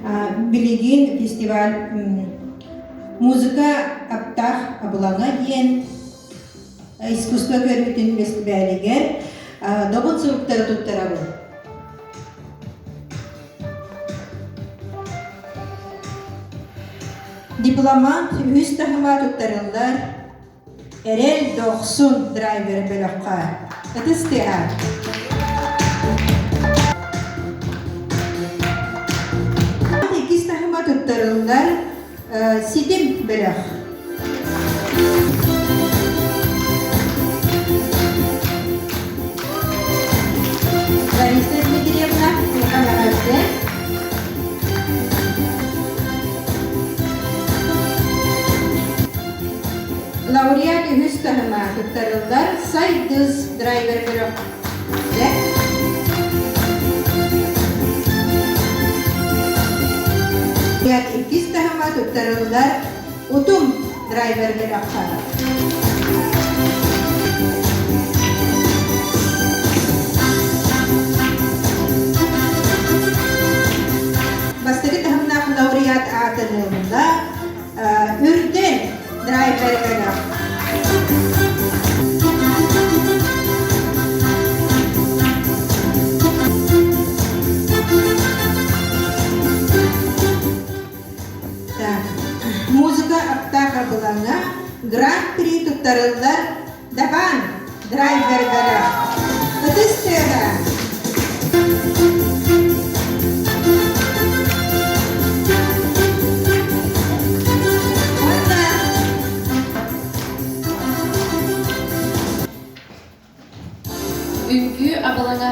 Билигин фестиваль музыка аптаах абылаҥа диэн искусство көрүүтүн бэстибээлигэр добун суруктары туттарабын. Дипломант үһүс таһыма туттарыллар Эрэл Дохсун драйвер бөлөххө. Ытыс тыаһа. Иккис таһыма туттарыллар Ситим бөлөх. Лариса Дмитриевна, улахан эҕэрдэ. Лауреат үһүс таһыма туттарыллар Сайдыс драйвер бөлөх. Лауреат иккис таһыма туттарыллар Утум драйвер бөлөххө. Бастакы таһымнаах лауреат аатын ылла Үрдэл драйвер бөлөх. Музыка аптаах абылаҥа Гран-при туттарыллар Дабаан драйвер бөлөх. Ытыс тыаһа. Уонна Үҥкүү абылаҥа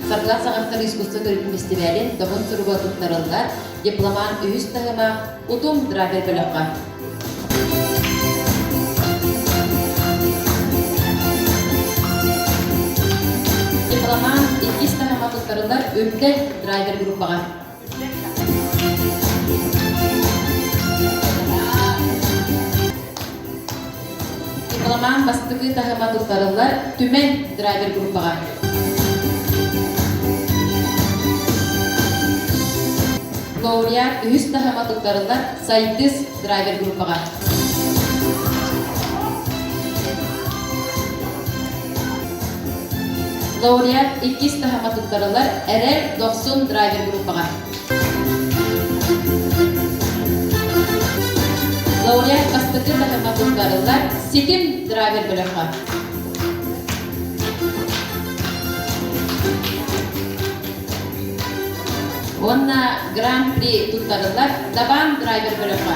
Саргылаах саҕахтар искусство көрүүтүн бэстибээлин добун суруга туттарыллар дипломант үһүс таһыма Утум драйвер бөлөххө. Дипломант иккис таһыма туттарыллар Үрдэл драйвер группаҕа. Дипломант бастакы таһыма туттарыллар Түмэн драйвер группаҕа. Лауреат үһүс таһыма туттарыллар Сайдыс драйвер группаҕа. Лауреат иккис таһыма туттарыллар Эрэл Дохсун драйвер группаҕа. Лауреат бастакы таһыма туттарыллар Ситим драйвер бөлөххө. Уонна Гран-при туттарыллар Дабаан драйвер бөлөххө.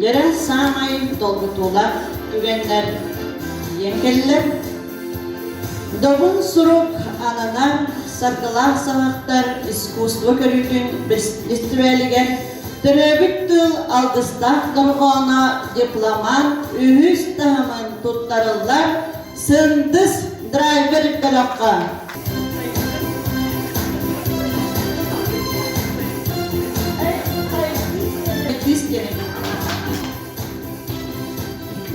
Дьэрэ саамай долгутуулаах түгэннэр тиийэн кэллэр. Добун сурук ананар саргылаах саҥахтар искусство көрүүтүн бэстибээлигэр төрөөбүт тыл алгыстаах дорҕооно дипломант үһүс таһымын туттарыллар Сындыс драйвер бөлөххө.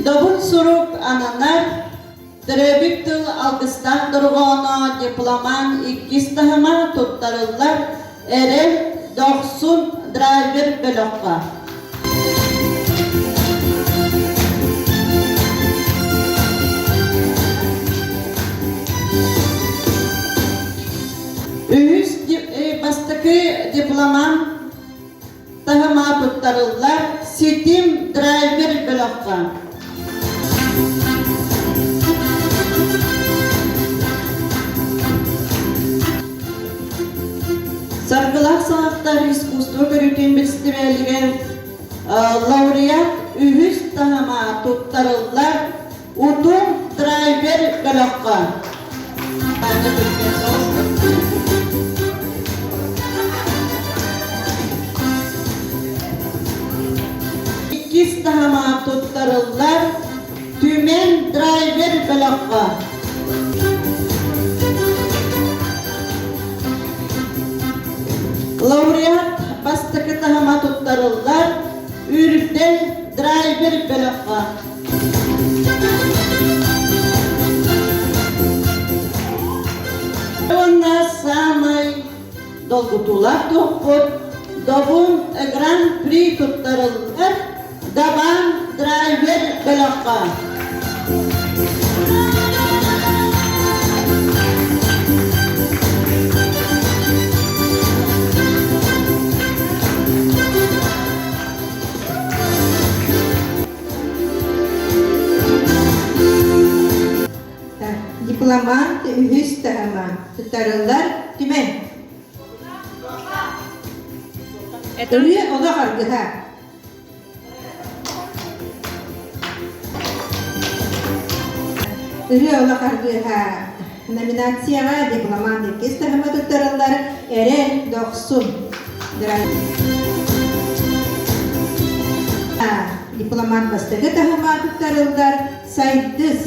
Добун сурук ананар Төрөөбүт тыл алгыстаах дорҕооно дипломант иккис таһыма туттарыллар Эрэл Дохсун драйвер бөлөххө. Үһүс бастакы дипломант таһыма туттарыллар Ситим драйвер бөлөххө. Саргылаах саҕахтар искусство көрүүтүн бэстибээлигэр лауреат үһүс таһыма туттарыллар Утум драйвер бөлөххө. Иккис таһыма туттарыллар Түмэн драйвер бөлөххө. Лауреат бастакы таһыма туттарыллар Үрдэл драйвер бөлөххө. долгутуулаах туохпут Добун Гран-при туттарыллар Дабаан драйвер бөлөххө. Дипломант үһүс таһыма туттарыллар түмэн. Ырыа олох аргыһа. Ырыа олох аргыһа номинацияҕа дипломант иккис таһыма туттарыллар Эрэл Дохсун. Дипломант бастакы таһыма туттарыллар Сайдыс.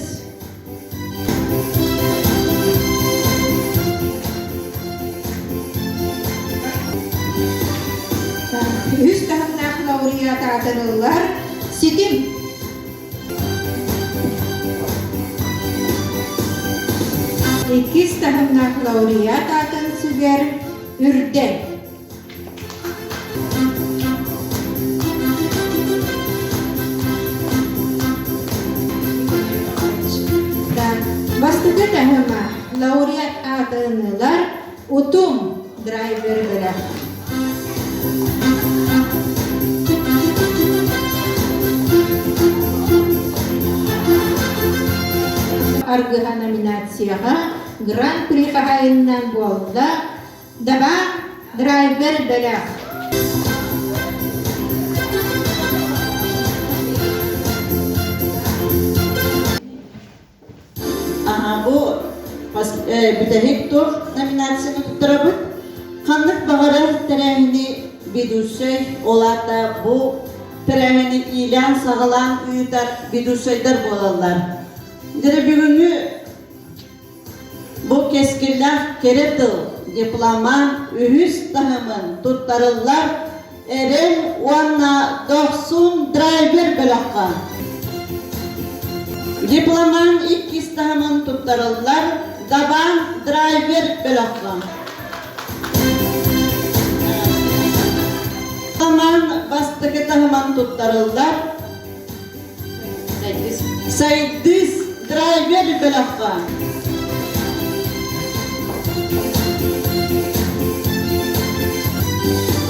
Үһүс таһымнаах лауреат аатырыллар Ситим. Иккис таһымнаах лауреат аатын сүгэр Үрдэл. Бастакы таһыма лауреат аатынылар Утум драйвер бөлөх. Аргыһа номинацияҕа Гран-при хаһаайынынан буолла Дабаан драйвер бөлөх. Аха, бу бүтэһик туох номинацияны туттарабыт. Ханнык баҕарар тэрээһини ведущай, ол аата бу тэрээһини иилээн-саҕалаан ыытар ведущайдар буолаллар. Дьэ бүгүҥҥү Бу кэскиллээх кэрэ тыл дипломант үһүс таһымын туттарыллар Эрэл уонна Дохсун драйвер бөлөххө. Дипломант иккис таһымын туттарыллар Дабаан драйвер бөлөххө. Дипломант бастакы таһымын туттарыллар Сайдыс драйвер бөлөххө.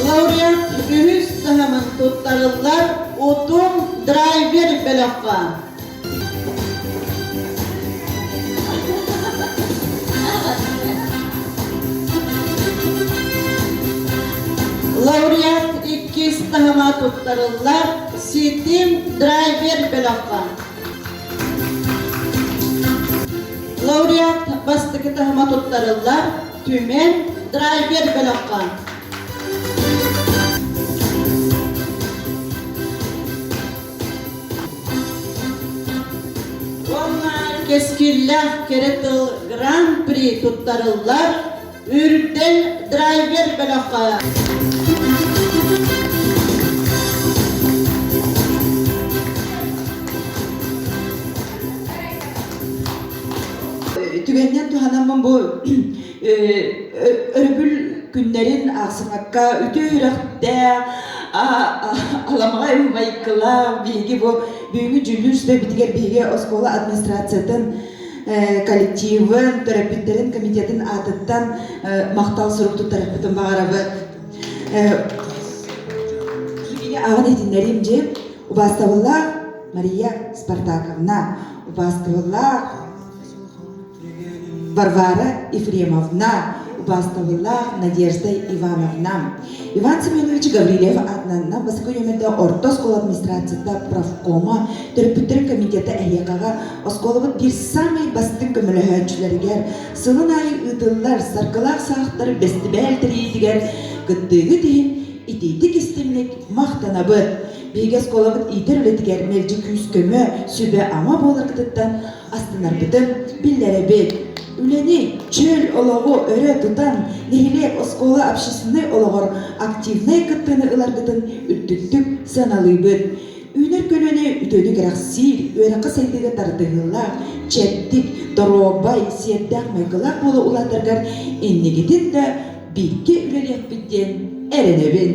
Лауреат үһүс таһымын туттарыллар Утум драйвер бөлөххө. Лауреат иккис таһыма туттарыллар Ситим драйвер бөлөххө. Лауреат бастакы таһыма туттарыллар Түмэн драйвер бөлөххө. Уонна кэскиллээх кэрэ тыл Гран-при туттарыллар Үрдэл драйвер бөлөххө. Түгэнинэн туһанаммын бу өрөбүл күннэрин аахсыбакка үтүө үрэхтээх аламаҕай майгылаах биһиги бу бүгүҥҥү дьүүллүүр сүбэбитигэр биһиги оскуола администрациятын коллективын, төрөппүттэрин комитетын аатыттан махтал сурук туттарыахпытын баҕарабыт. Аҕын иһитиннэриим дьиэ убаастабыллаах Мария Спартаковна, убаастабыллаах Варвара Ефремовна, убаастабыллаах Надежда Ивановна. Иван Семенович Гаврильев аатынан бастакы нүөмэрдэ орто оскуола администрацията профкома, төрөппүттэр комитета эһиэхэҕэ оскуолабыт биир саамай бастыҥ көмөлөһөөччүлэригэр сылын аайы ыытыллар саргылаах саахтар бэстибээл тэрийиитигэр кыттыыгыт иһин итиитик истиҥник махтанабыт. Биһиги оскуолабыт иитэр үлэтигэр мэлдьи күүс-көмө, сүбэ-ама буоларгытыттан астынарбытын биллэрэбит. Үлэни, чөл олоҕу өрө тутан, нэһилиэк оскуола общественнай олоҕор активнай кыттыыны ыларгытын үрдүктүк сыаналыыбыт. Үүнэр көлүөнэ үтүөнү кэрэхсиир, үөрэххэ сайдыыга тардыһыылаах, чэбдик, доруобай, сиэрдээх майгылаах буола улаатаргар инникитин да. бииргэ үлэлиэхпит диэн эрэнэбин.